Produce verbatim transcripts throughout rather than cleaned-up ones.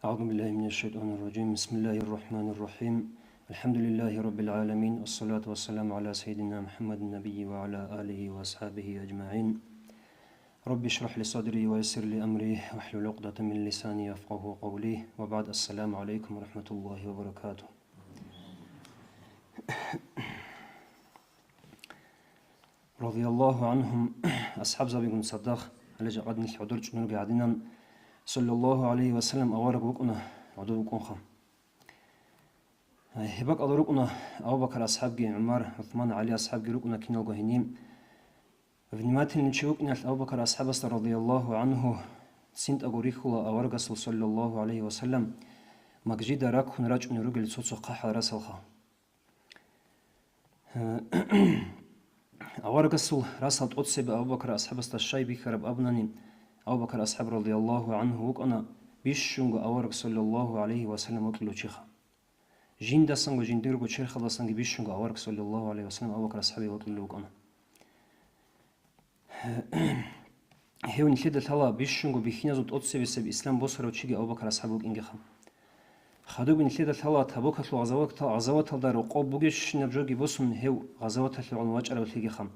أعوذ بالله من الشيطان الرجيم. بسم الله الرحمن الرحيم. الحمد لله رب العالمين. والصلاة والسلام على سيدنا محمد النبي وعلى آله وأصحابه أجمعين. رب اشرح لي صدري ويسر لي أمري واحلل عقدة من لساني يفقهوا قولي. وبعد، السلام عليكم ورحمة الله وبركاته. رضي الله عنهم, асхӀабзабигун цадахъ, гьале жакъа нилъ гӀодор чӀунурги гӀадинан, саллаллагьу гӀалайгьи ва саллам, авараг вукӀуна, гӀодов вукӀунха. Гьеб бакӀалда рукӀуна Абу Бакар асхӀабги, ГӀумар, ГӀусман, ГӀали асхӀабги рукӀуна киналго гьениб. Внимательный чи вукӀиналъ Абу Бакар асхӀабасда, радияллагьу гӀангьу, цинтӀаго рихьула аварагасул, саллаллагьу гӀалайгьи ва саллам, масжида раккун рачӀунел ругел цо-цо хъахӀал расалха. Аварагасул расал тӀоцебе Абу Бакар асхӀабасда щай бихьараб абунани, Абу Бакар асхӀаб, радияллагьу гӀангьу, вукӀана бищунго авараг, саллаллагьу гӀалайгьи ва саллам, вокьулев чиха. Жиндасанго, жиндирго черхалдасанги бищунго авараг, саллаллагьу гӀалайгьи ва саллам, Абу Бакар асхӀабе вокьулев вукӀана. Гьев нилъеда лъала бищунго бихьиназул тӀоцебесеб ислам босарав чиги Абу Бакар асхӀаб вукӀингиха. Хадуб нилъеда лъала Табукалъул гъазаватал-, гъазаваталда рокъоб бугебщинаб жоги босун гьев гъазаваталъе гӀун вачӀаравлъигиха.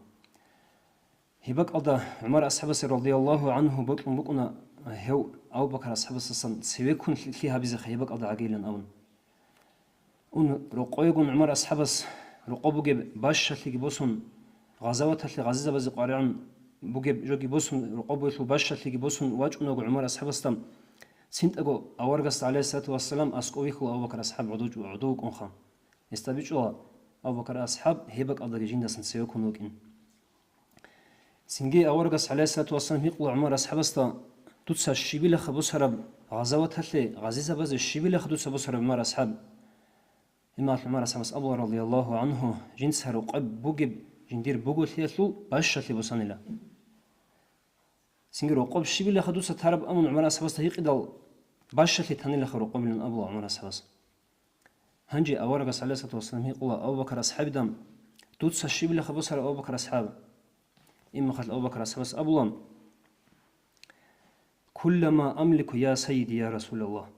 Гьеб бакӀалда ГӀумар асхӀабасе, радияллагьу гӀангьу, бокьун букӀуна гьев Абу Бакар асхӀабасдасан цевеккун лъи-, лъи гьабизеха гьеб бакӀалда гӀагейилан абун. Ун рокъойгун ГӀумар асхӀабас рокъоб бугеб бащалъиги босун, гъазаваталъе гъазизабазе къваригӀун бугеб жоги босун, рокъоб бугелъул бащалъиги босун вачӀунаго ГӀумар асхӀабасда, цинтӀаго аварагасда, гӀалайгьиссалату вассалам, аскӀов вихьула Абу Бакар асхӀаб гӀодов-, гӀодов вукӀунха. Гьесда бичӀчӀула Абу Бакар асхӀаб гьеб бакӀалдаги жиндасан цевеккун вукӀин. Цинги аварагас, гӀалайгьиссалату вассалам, гьикъула ГӀумар асхӀабасда: «Дуца щибилаха босараб гъазаваталъе, гъазизабазе щибилаха дуца босараб, ГӀумар асхӀаб?» Гьебмехалъ ГӀумар асхӀабас абула, радияллагьу гӀангьу: «Жинца рокъоб бугеб жиндир буголъиялъул бащалъе босанила». Цинги: «Рокъоб щибилаха дуца тараб?» амун ГӀумар асхӀабасда гьикъидал, «Бащалъе танилаха рокъобилан», абула ГӀумар асхӀабас. Гьанже аварагас, гӀалайгьиссалату вассалам, гьикъула Абу Бакар асхӀабида: «Дуца щибилаха босараб, Абу Бакар асхӀаб?» Гьебмехалъ Абу Бакар асхӀабас абула: «Кулла ма амлику, я сайиди, я Расулаллагь».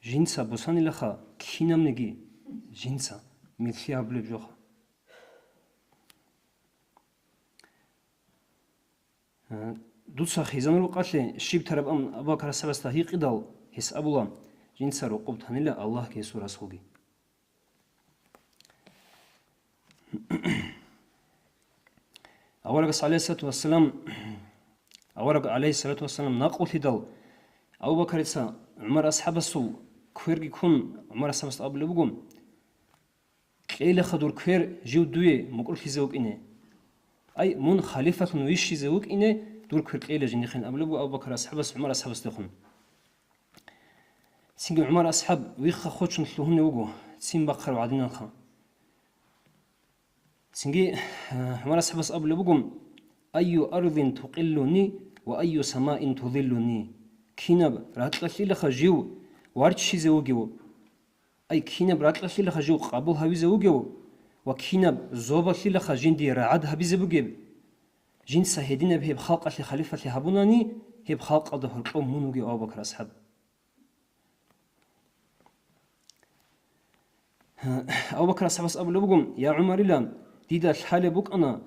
Жинца босанилаха кинабниги, жинца, милълъи гьабулеб жоха. Дуца хизан рукъалъе щиб тараб? Амма Абу Бакар асхӀабасда гьикъидал, гьес абула: «Жинца рокъоб танила Аллагьги гьесул Расулги». Аварагас, гӀалайгьиссалату вассалам, авараг, гӀалайгьиссалату вассалам, накъулъидал, Абу Бакарица ГӀумар асхӀабасул кверги ккун, ГӀумар асхӀабасда абулеб буго: «Кьейилаха дур квер жив дуе мукӀурлъизе вукӀине. Ай, мун халифалъун вищизе вукӀине дур квер кьейила жиндихъин», абулеб буго Абу Бакар асхӀабас ГӀумар асхӀабасдехун. Цинги ГӀумар асхӀаб вихха хочун лъугьунев вуго, цин бахъарав гӀадиналха. Цинги, э, ГӀумар асхӀабас абулеб буго: «Айю ардин тукъиллуни ва айю самаин тузиллуни?» Кинаб ракьалъилаха жив варччизе вугев, ай, кинаб ракьалъилаха жив къабул гьавизе вугев ва кинаб зобалъилаха жиндие рагӀад гьабизе бугеб? Жинца гьединаб гьеб халкъалъе халифалъи гьабунани, гьеб халкъалда гьоркьов мун вугев, Абу Бакр асхӀаб. Абу Бакр асхӀабас абулеб буго: «Я ГӀумарила, дида лъалеб букӀана,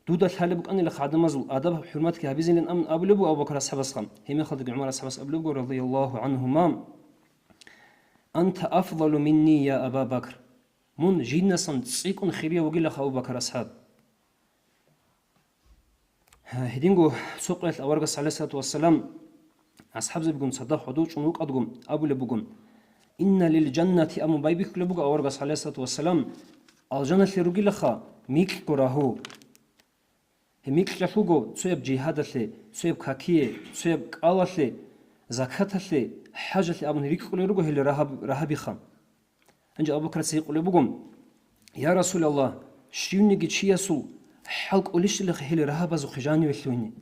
дуда лъалеб букӀанилахъ гӀадамазул адаб-хӀурматги гьабизилан», – амун абулеб буго Абу Бакр асхӀабасха. Гьебмехалдаги ГӀумар асхӀабас абулеб буго, радияллагьу гӀангьума: «Анта афзалу минни, я Аба Бакр». Мун жидасан цӀикӀкӀун хирияв вугилаха, Абу Бакр асхӀаб. Гьединго цо къоялъ аварагас, гӀалайгьиссалату вассалам, асхӀабзабигун цадахъ гьодов чӀун вукӀадго абулеб буго: «Инна лил жаннати», – амун байбихьулеб буго аварагас, гӀалайгьиссалату вассалам, «алжаналъе ругилаха микьго рагьу». Гьеб микьалъулго цояб жигьадалъе, цояб какие, цояб кӀалалъе, закаталъе, хӀажалъе абун рикӀкӀулел руго гьел рагьаб-, рагьабиха. Гьанже Абу Бакраца гьикъулеб буго: «Я Расулаллагь, щивниги чиясул хӀал кӀолищилаха гьел рагьабазухъе жаниве лъугьине?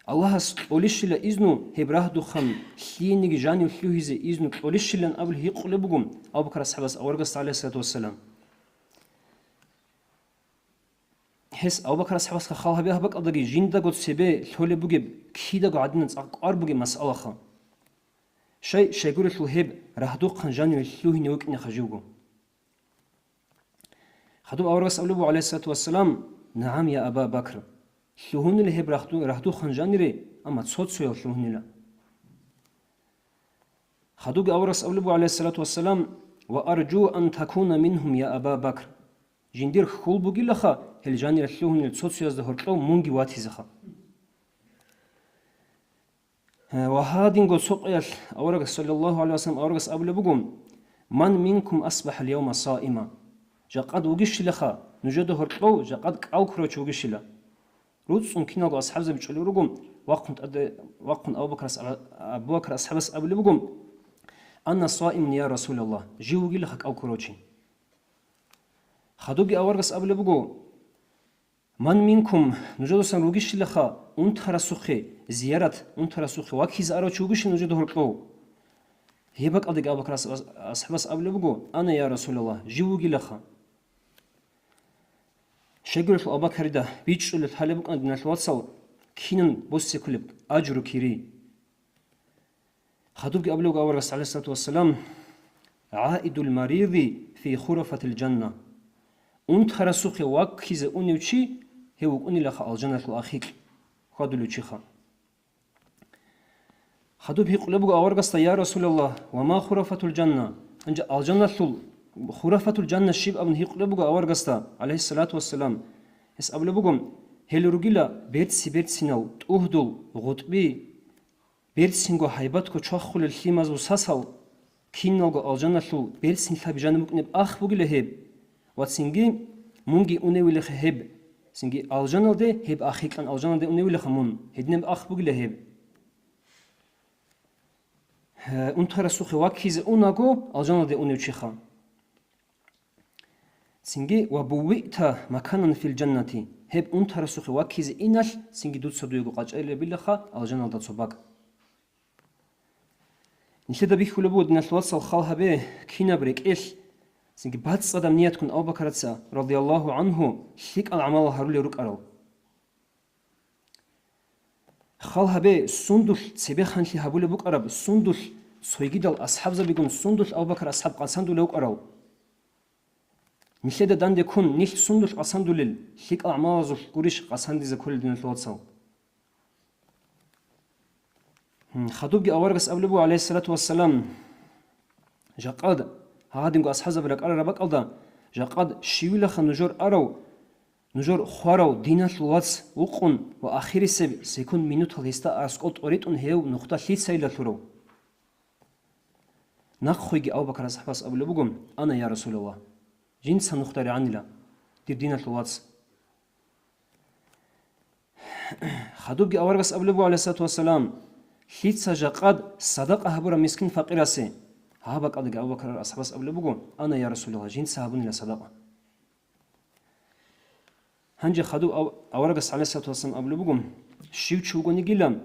Аллагьас кьолищила изну гьеб рагьдухъан лъиениги жанив лъугьизе изну кьолищилан?» – абулеб гьикъулеб буго Абу Бакр асхӀабас аварагасда, гӀалайгьиссалату вассалам. Гьес Абу Бакр асхӀабасха хал гьабе гьаб бакӀалдаги жиндаго цебе лъолеб бугеб, кидаго гӀадинан цӀакъ кӀвар бугеб масъалаха. Щай, щайгурелъул гьеб рагьдухъан жаниве лъугьине вукӀинеха живго. Хадуб аварагас абулеб буго, гӀалайгьиссалату вассалам: «НагӀам, я Аба Бакр». Лъугьунила гьеб рагьду-, рагьдухъан жанире, амма цо-цоял лъугьунила. Хадубги аварагас абулеб буго, гӀалайгьиссалату вассалам: «Ва аржу ан такуна мингьум, я Аба Бакр». Жиндир хьул бугилаха, гьел жанире лъугьунел цо-цоязда гьоркьов мунги ватизеха. Гье, ва гьадинго цо къоялъ аварагас, саллаллагьу гӀалайгьи вассалам, аварагас абулеб буго: «Ман минкум асбахӀал явма саима?» Жакъад вугищилаха, нужеда гьоркьов жакъад кӀал ккурав чи вугищила. РуцӀцӀун киналго асхӀабзаби чӀолел руго, вахъун тӀаде, вахъун Абу Бакр ас-, Абу Бакр асхӀабас абулеб буго: «Ана саимун, я Расулаллагь», жив вугилаха кӀал ккурав чи. Хадубги аварагас абулеб буго: «Ман минкум», нужедасан ругищилаха унтарасухъе зиярат, унтарасухъе ваккизе арав чи вугищин нужеда гьоркьов? Гьеб бакӀалдаги Абу Бакр ас-, ас-, асхӀабас абулеб буго: «Ана, я Расулаллагь», жив вугилаха. Щайгурелъул Абу Бакрида бичӀчӀулел гьалеб букӀана, диналъул вацал, кинан боссекулеб ажру кири. Хадубги абулеб буго аварагас, гӀалайгьиссалату вассалам: «ГӀаидул мариди фи хурафатил жанна». Унтарасухъе ваккизе унев чи, гьев вукӀунилаха алжаналъул ахикь хьвадулев чиха. Хадуб гьикъулеб буго аварагасда: «Я Расулаллагь, ва ма хурафатул жанна?» Гьанже алжаналъул хурафатул жанна щиб абун гьикъулеб буго аварагасда, гӀалайгьиссалату вассалам. Гьес абулеб буго: «Гьел ругила берци-берцинал, тӀугьдул, гъутӀби, берцинго гьайбатго чвахулел лъимазул сасал, киналго алжаналъул берцин лъаби жаниб букӀунеб ах бугила гьеб, ва цинги мунги уневилаха гьеб, цинги алжаналде гьеб ах йикьан алжаналде уневилаха мун, гьединаб ах бугила гьеб». Гье, унтарасухъе ваккизе унаго алжаналде унев чиха. Цинги: «Ва буввиъта маканан фил жаннати», гьеб унтарасухъе ваккизе иналъ, цинги дуца дуего къачӀайилабилаха алжаналда цо бакӀ. Нилъеда бихьулеб буго, диналъул вацал, хал гьабе, кинаб рекӀелъ, цинги бацӀцӀадаб ният ккун Абу Бакраца, радияллагьу гӀангьу, лъикӀал гӀамалал гьарулел рукӀарал. Хал гьабе, сундулъ цебеханлъи гьабулеб букӀараб, сундулъ цойгидал асхӀабзабигун, сундулъ Абу Бакр асхӀаб къацандулев вукӀарав? Нилъеда данде ккун, нилъ сундулъ къацандулел, лъикӀал гӀамалазулъ гурищ къацандизе кколел, диналъул вацал? Гьадубги аварагас абулеб буго, гӀалайгьиссалату вассалам, жакъад, гьадинго асхӀабзаби ракӀарараб бакӀалда, жакъад щивилаха нужер арав, нужер хварав диналъул вац вукъун ва ахирисеб секунд-минутал гьесда аскӀов тӀоритӀун гьев нухда лъицайилан лъурав? Нахъойги Абу Бакр асхӀабас абулеб буго: «Ана, я Расулаллагь, жинца нухда регӀанила, дир диналъул вац». Хадубги аварагас абулеб буго, гӀалайгьиссалату вассалам, лъица жакъад садакъа гьабураб мискин-факъирасе? Гьаб бакӀалдаги Абу Бакр асхӀабас абулеб буго: «Ана, я Расулаллагь, жинца гьабунила садакъа». Гьанже хадуб ав-, аварагас, гӀалайгьиссалату вассалам, абулеб буго: «Щив чи вугонигила,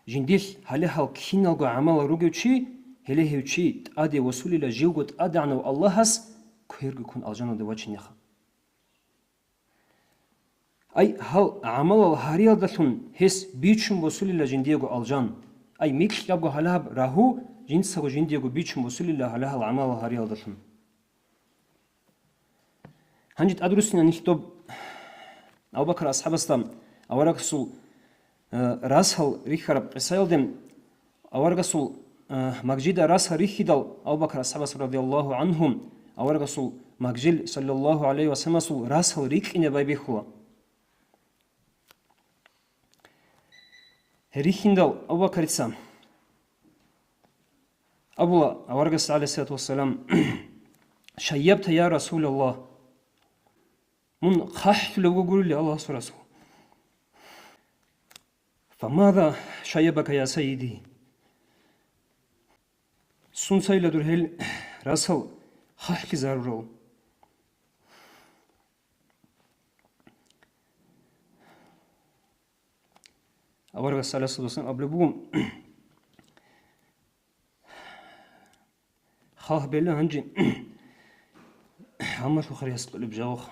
жиндилъ гьале гьал киналго гӀамал ругев чи, гьеле гьев чи тӀаде восулила живго ТӀадегӀанав Аллагьас кверги ккун алжаналде вачинеха». Ай, гьал гӀамалал гьариялдалъун гьес бичун босулила жиндиего алжан. Ай, микьабго гьалаб рагьу жинцаго жиндиего бичун босулила гьале гьал гӀамалал гьариялдалъун. Гьанже тӀадруссина нилъ доб Абу Бакр асхӀабасда аварагасул, э, расал рихьараб къисаялде. Аварагасул, э, магжида расал рихьидал, Абу Бакр асхӀабас, радияллагьу гӀангьу, аварагасул магжил, саллаллагьу гӀалайгьи вассаламасул, расал рикьине байбихьула. Рихьиндал Абу Бакрица абула аварагас, гӀалайгьиссалату вассалам: «Шайябта, я Расулаллагь, мун хъахӀлъулев вугурили Аллагьасул Расул». «Фамаза шайябака, я сайиди?» Сунцайила дур гьел расал хъахӀлъизарурал? Аварагас, гӀалайгьиссалату вассалам, абулеб буго: «Хал гьабейилан гьанже гьамалъухъ рес кьолеб жаваха».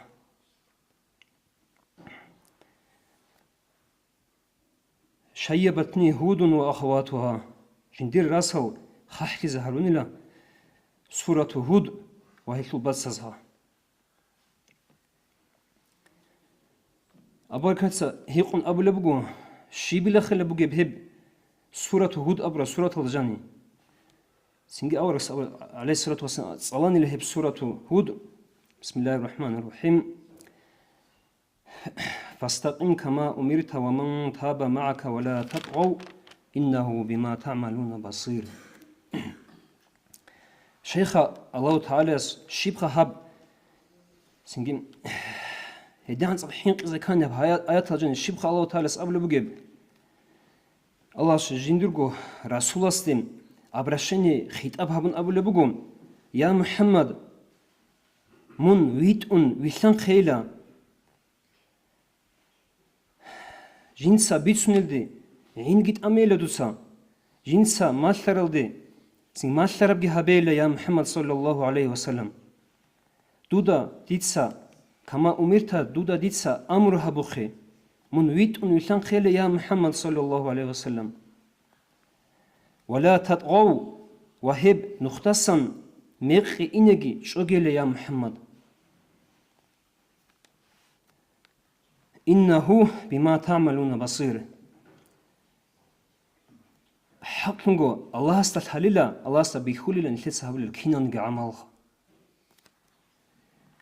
«Шайябатни Гьудун ва ахаватугьа», жиндир расал хъахӀлъизе гьарунила сурату Гьуд ва гьелъул бацазгъа. Абу Баракатица гьикъун абулеб буго, щибила хилеб бугеб гьеб сурату Гьуд абураб сураталда жани. Цинги аварагас абу-, гӀалайгьиссалату вассалам, цӀаланила гьеб сурату Гьуд. Бисмиллагьир рахӀманир рахӀим. «Фастакъим кама умирта ва ман таба магӀака ва ла татгъав, иннагьу бима тагӀмалуна басир». Шайха Аллагьу ТагӀалаяс щибха гьаб, цинги гьедигӀан цӀакъ хӀинкъизе ккани гьаб ая-, аятал жани щибха Аллагьу ТагӀалаяс абулеб бугеб? Аллагьас жиндирго расуласде обращение, хитӀаб гьабун абулеб буго: «Я МухӀаммад, мун витӀун вилълъанхъейила». Жинца бицунелде гӀинги тӀамейила дуца, жинца малъаралде цин малъарабги гьабейила, я МухӀаммад саллаллагьу гӀалайгьи вассалам. Дуда дица, кама умирта, дуда дица амру гьабухъе, мун витӀун вилълъанхъейила, я МухӀаммад саллаллагьу гӀалайгьи вассалам. «Ва ла татгъав», ва гьеб нухдасан мекъи инеги чӀогейила, я МухӀаммад. «Иннагьу бима тагӀмалуна басир». ХӀакълъунго, Аллагьасда лъалила, Аллагьасда бихьулила нилъеца гьабулел киналниги гӀамалха.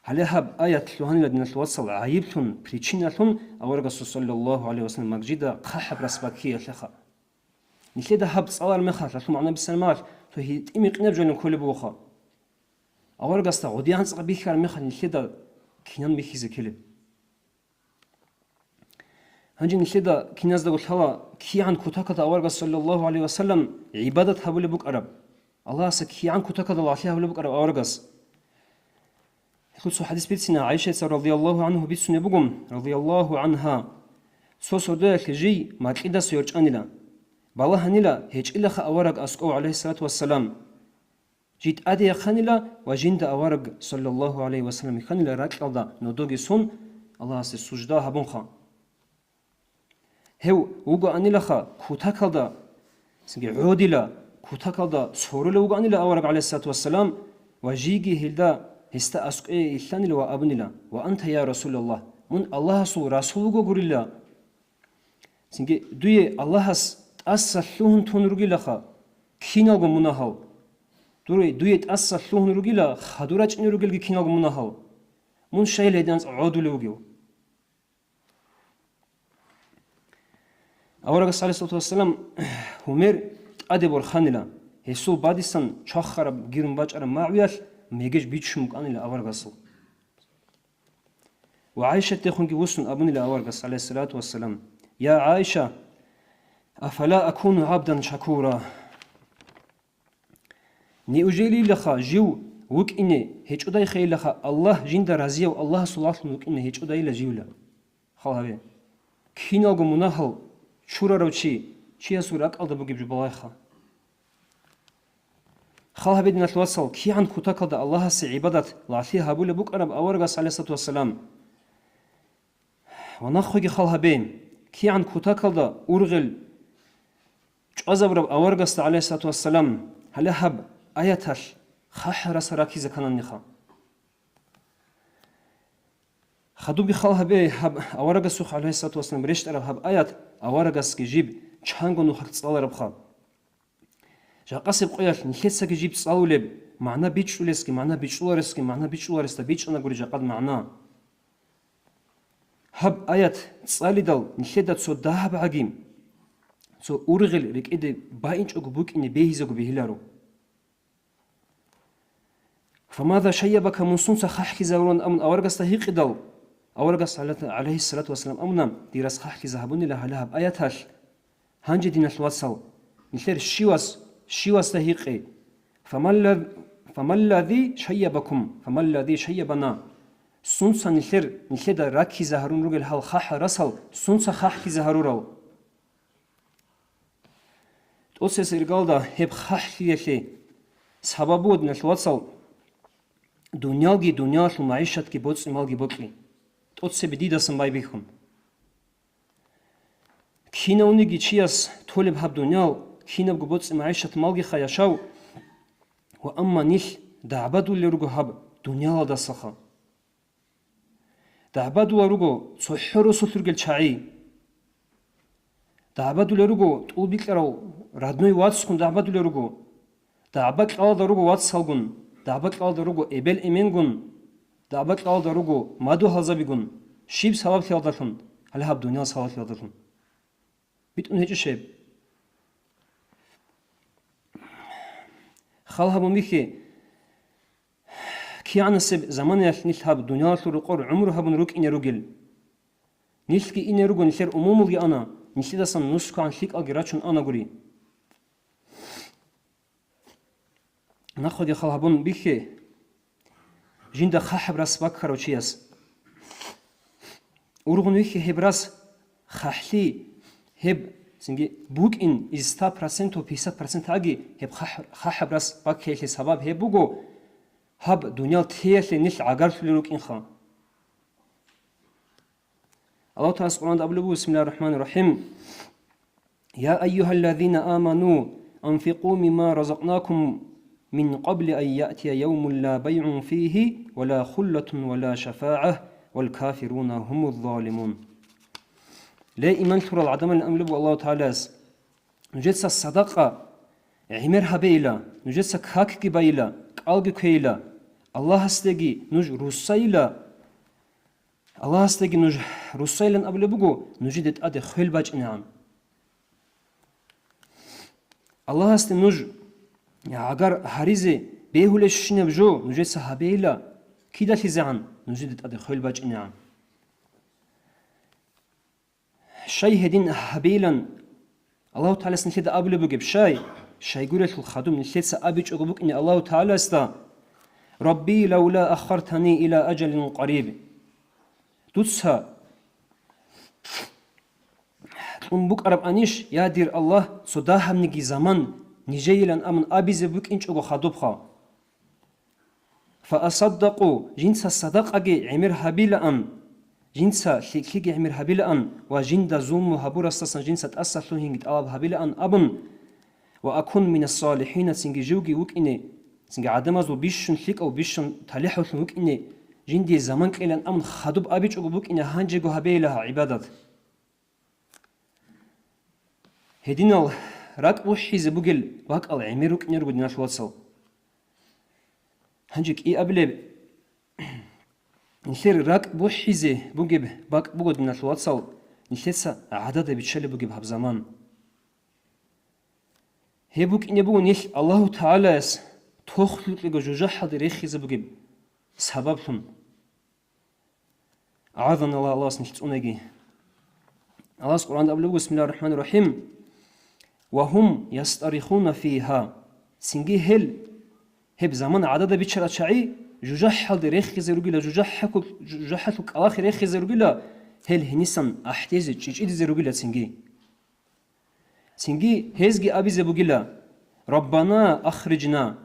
Гьале гьаб аят лъугьанила, диналъул вацал, гӀайиблъун, причиналъун аварагасул саллаллагьу гӀалайгьи вассалам магжида хъахӀаб расбаккиялъеха. Нилъеда гьаб цӀалар мехалъ, гьалъул магӀна бицар мехалъ, цо гьитӀи-микъи наб жолин кколеб бугоха. Аварагасда гъодигӀан цӀакъ бихьараб мехалъ нилъеда кинан бихьизе ккелеб? Гьанже нилъеда киназдаго лъала, кигӀан кутакалда аварагас саллаллагьу гӀалайгьи вассалам гӀибадат гьабулеб букӀараб, Аллагьасда кигӀан кутакалда лагълъи гьабулеб букӀараб аварагас. Гьелъул цо хӀадис бицина ГӀайшаца радияллагьу гӀангьу бицунеб буго, радияллагьу гӀангьа. Цо сордоялъе жий макьидаса йорчӀанила. Балагьанила гьечӀилаха авараг аскӀов, гӀалайгьиссалату вассалам. Жий тӀаде яхъанила ва жинда авараг, саллаллагьу гӀалайгьи вассалам, вихьанила ракьалда нодоги сон, Аллагьасе сужда гьабунха. Гьев вугоанилаха кутакалда, цинги гӀодила, кутакалда сорулев вугоанила авараг, гӀалайгьиссалату вассалам, ва жийги гьелда, гьесда аскӀове йилълъанила ва абунила: «Ва анта, я Расулаллагь, мун Аллагьасул Расул вугогурила». Цинги дуе Аллагьас тӀаса лъугьун тун ругилаха киналго мунагьал. Дуе, дуе тӀаса лъугьун ругила хадур рачӀине ругелги киналго мунагьал. Мун щайила гьединанцӀ гӀодулев вугев? Аварагас, гӀалайгьиссалату вассалам, гьумер тӀаде борханила, гьесул бадисан чвахараб гирун бачӀараб магӀуялъ мегеж бичун букӀанила аварагасул. Ва ГӀайшатдехунги вуссун абунила аварагас, гӀалайгьиссалату вассалам: «Я ГӀайша, афала акуну гӀабдан шакура?» Неужелилаха жив вукӀине гьечӀодайхейилаха, Аллагь жинда разияв Аллагьасул лагълъун вукӀине гьечӀодайила живла? Хал гьабе. Киналго мунагьал чурарав чи, чиясул ракӀалда бугеб жо балагьха. Хал гьабе, диналъул вацал, кигӀан кутакалда Аллагьасе гӀибадат лагълъи гьабулеб букӀараб аварагас, гӀалайгьиссалату вассалам. Ва нахъеги хал гьабе, кигӀан кутакалда ургъел чӀвазабураб аварагасда, гӀалайгьиссалату вассалам, гьале гьаб аяталъ хъахӀ раса раккизе ккананниха. Хадубги хал гьабе, гьаб аварагасухъ, гӀалайгьиссалату вассалам, рещтӀараб гьаб аят аварагасги жиб чанго нухалъ цӀаларабха. Жакъасеб къоялъ нилъецаги жиб цӀалулеб, магӀна бичӀчӀулесги, магӀна бичӀчӀуларесги, магӀна бичӀчӀуларесда бичӀчӀанагури жакъад магӀна. Гьаб аят цӀалидал нилъеда цо дагьаб гӀаги, цо ургъел рекӀеде баинчӀого букӀине бегьизего бегьиларо. «Фамаза шайябака, мун сунца хъахӀлъизарулан?» амун аварагасда гьикъидал, аварагас, гӀалайгьиссалату вассалам, амуна: «Дир рас хъахӀлъизе гьабунила гьале гьаб аяталъ». Гьанже, диналъ вацал, нилъер щивас, щивасда гьикъе: «Фамалла-, фамаллади шайябакум, фамаллади шайябана?» Сунца нилъер, нилъеда раккизе гьарун ругел гьал хъахӀал расал, сунца хъахӀлъизе гьарурал? ТӀоцесергалда гьеб хъахӀлъиялъе сабаб буго, диналъ вацал, дунялги, дунялалъул магӀишатги, боцӀи-малги бокьи, тӀоцебе дидасан байбихьун. Кинавниги чияс толеб гьаб дуниял, кинабго боцӀи-магӀишат малгиха яшав, ва амма нилъ дагӀбадулел руго гьаб дуниялалдасаха. ДагӀбадулел руго цохӀо росулъ ругел чагӀи. ДагӀбадулел руго тӀубикьарав родной вацгун дагӀбадулел руго. ДагӀба-кьалда руго вацалгун, дагӀба-кьалда руго эбел-эменгун, дагӀба-кьалда руго мадугьалзабигун, щиб сабаблъиялдалъун, гьале гьаб дуниял сабаблъиялдалъун. БитӀун гьечӀищ гьеб? Хал гьабун бихье, кигӀанасеб заманаялъ нилъ гьаб дуниялалъул рокъор гӀумру гьабун рукӀине ругел. Нилъги ине руго, нилъер умумулги ана, нилъидасан нусгогӀан лъикӀалги рачун анагури. Нахъеги хал гьабун бихье, жинда хъахӀаб рас баккарав чияс. Ургъун вихье гьеб рас, хъахӀлъи гьеб цинги букӀин из ста процентов, пятьдесят процент аги, гьеб хъахӀ-, хъахӀаб рас баккеялъе сабаб гьеб буго, гьаб дуниял теялъе нилъ гӀагарлъулел рукӀинха. Аллагьу ТагӀалас Къуръанда абулеб буго, бисмиллагьир рахӀманир рахӀим, «Я айюгьаллазина аману, анфикъу мимма разакънакум мин къабли ан яътия явмун ла байгӀун фигьи ва ла хуллатун ва ла шафагӀа вал кафируна гьумуз залимун». Ле, иман лъурал гӀадамал, абулеб буго Аллагьу ТагӀалас, нужеца садакъа гӀемер гьабейила, нужеца какги байила, кӀалги кквейила, Аллагьасдеги нуж руссайила, Аллагьасдеги нуж руссайилан абулеб буго, нужеде тӀаде хвел бачӀинегӀан. Аллагьасде нуж гӀагар гьаризе бегьулебщинаб жо нужеца гьабейила, кидалъизегӀан нужеде тӀаде хвел бачӀинегӀан. Щай гьедин гьабейилан Аллагьу ТагӀалас нилъеда абулеб бугеб? Щай? Щайгурелъул хадуб нилъеца абичӀого букӀине Аллагьу ТагӀаласда: «Рабби, лавла аххартани ила ажалин къариб». Дуца кьун букӀараб анищ, я дир Аллагь, цо дагьабниги заман нижейилан абун абизе букӀинчӀого хадубха. Фаасаддакъу, жинца садакъаги гӀемер гьабилаан, жинца лъикӀлъиги гӀемер гьабилаан ва жинда зулму гьабурасдасан жинца тӀасалъугьинги тӀалаб гьабилаан абун, ва акун минас-салихӀина, цинги живги вукӀине, цинги гӀадамазул бищун лъикӀав, бищун талихӀавлъун вукӀине, жиндие заман кьелан абун хадуб абичӀого букӀине гьанжего гьабейила гьа гӀибадат. Гьединал ракӀ бухӀизе бугел бакӀал гӀемер рукӀинерго, диналъул вацал. Гьанже кӀиабилеб, нилъер ракӀ бухӀизе бугеб бакӀ буго, диналъул вацал, нилъеца гӀадада биччалеб бугеб гьаб заман. Гьеб букӀине буго нилъ Аллагьу ТагӀалаяс тохлъукьего жужахӀалде рехизе бугеб сабаблъун. АгӀазаналлагь, Аллагьас нилъ цӀунаги. Аллагьас Къуръанда абулеб буго, бисмиллагьир рахӀманир рахӀим: «Ва гьум ястарихуна фигьа». Цинги гьел, гьеб заман гӀадада биччарал чагӀи, жужахӀалде рехизе ругила, жужахӀалъул, жужахӀалъул кӀалахъе рехизе ругила, гьел гьенисан ахӀдезе, чӀичӀидизе ругила цинги. Цинги гьезги абизе бугила: «Раббана, ахрижна»,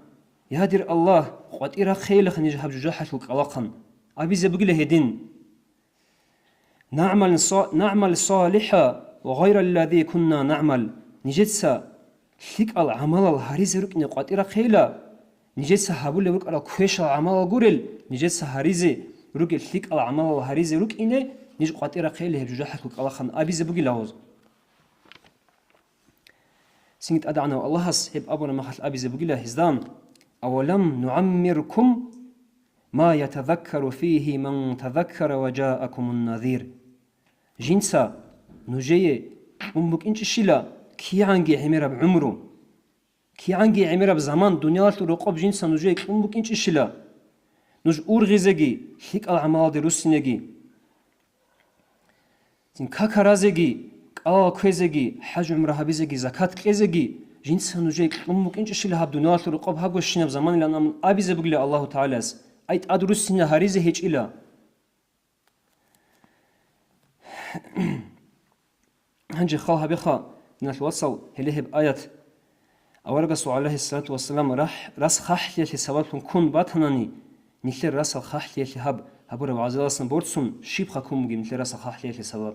я дир Аллагь, къватӀир рахъейилаха ниж гьаб жужахӀалъул кӀалахъан, абизе бугила гьедин. «НагӀмал са-, нагӀмал салихӀа ва гъайраллази кунна нагӀмал», нижеца лъикӀал гӀамалал гьаризе рукӀине къватӀир рахъейила, нижеца гьабулеб рукӀарал квешал гӀамалал гурел, нижеца гьаризе ругел лъикӀал гӀамалал гьаризе рукӀине ниж къватӀир рахъейила гьеб жужахӀалъул кӀалахъан, абизе бугила гьез. Цинги ТӀадегӀанав Аллагьас гьеб абураб мехалъ абизе бугила гьезда: «Авалам нугӀаммиркум ма ятазаккару фигьи ман тазаккара ва жаакумун назир». Жинца нужее кьун букӀинчӀищила кигӀанги гӀемераб гӀумру, кигӀанги гӀемераб заман, дуниялалъул рокъоб жинца нужее кьун букӀинчӀищила, нуж ургъизеги, лъикӀал гӀамалалде руссинеги, цин какаразеги, кӀалал кквезеги, хӀаж-гӀумра гьабизеги, закат кьезеги, жинца нужее кьун букӀинчӀищила гьаб дуниялалъул рокъоб гьабгощинаб заманилан абун абизе бугила Аллагьу ТагӀалаяс, ай тӀад руссине гьаризе гьечӀила. Гьанже хал гьабеха, диналъул вацал, гьеле гьеб аят. Аварагасул, гӀалайгьиссалату вассалам, рахӀ-, рас хъахӀлъиялъе сабаблъун ккун батанани, нилъер расал хъахӀлъиялъе гьаб гьабураб гӀазаласан борцун щибха ккун бугеб нилъер расал хъахӀлъиялъе сабаб?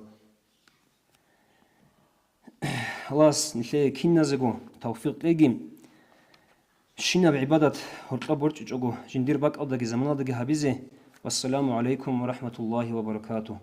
Аллагьас нилъее киназего тавфикъ кьеги, щинаб гӀибадат гьоркьоб борчӀичӀого жиндир бакӀалдаги заманалдаги гьабизе. Вассаламу гӀалайкум ва рахӀматуллагьи ва баракатугь.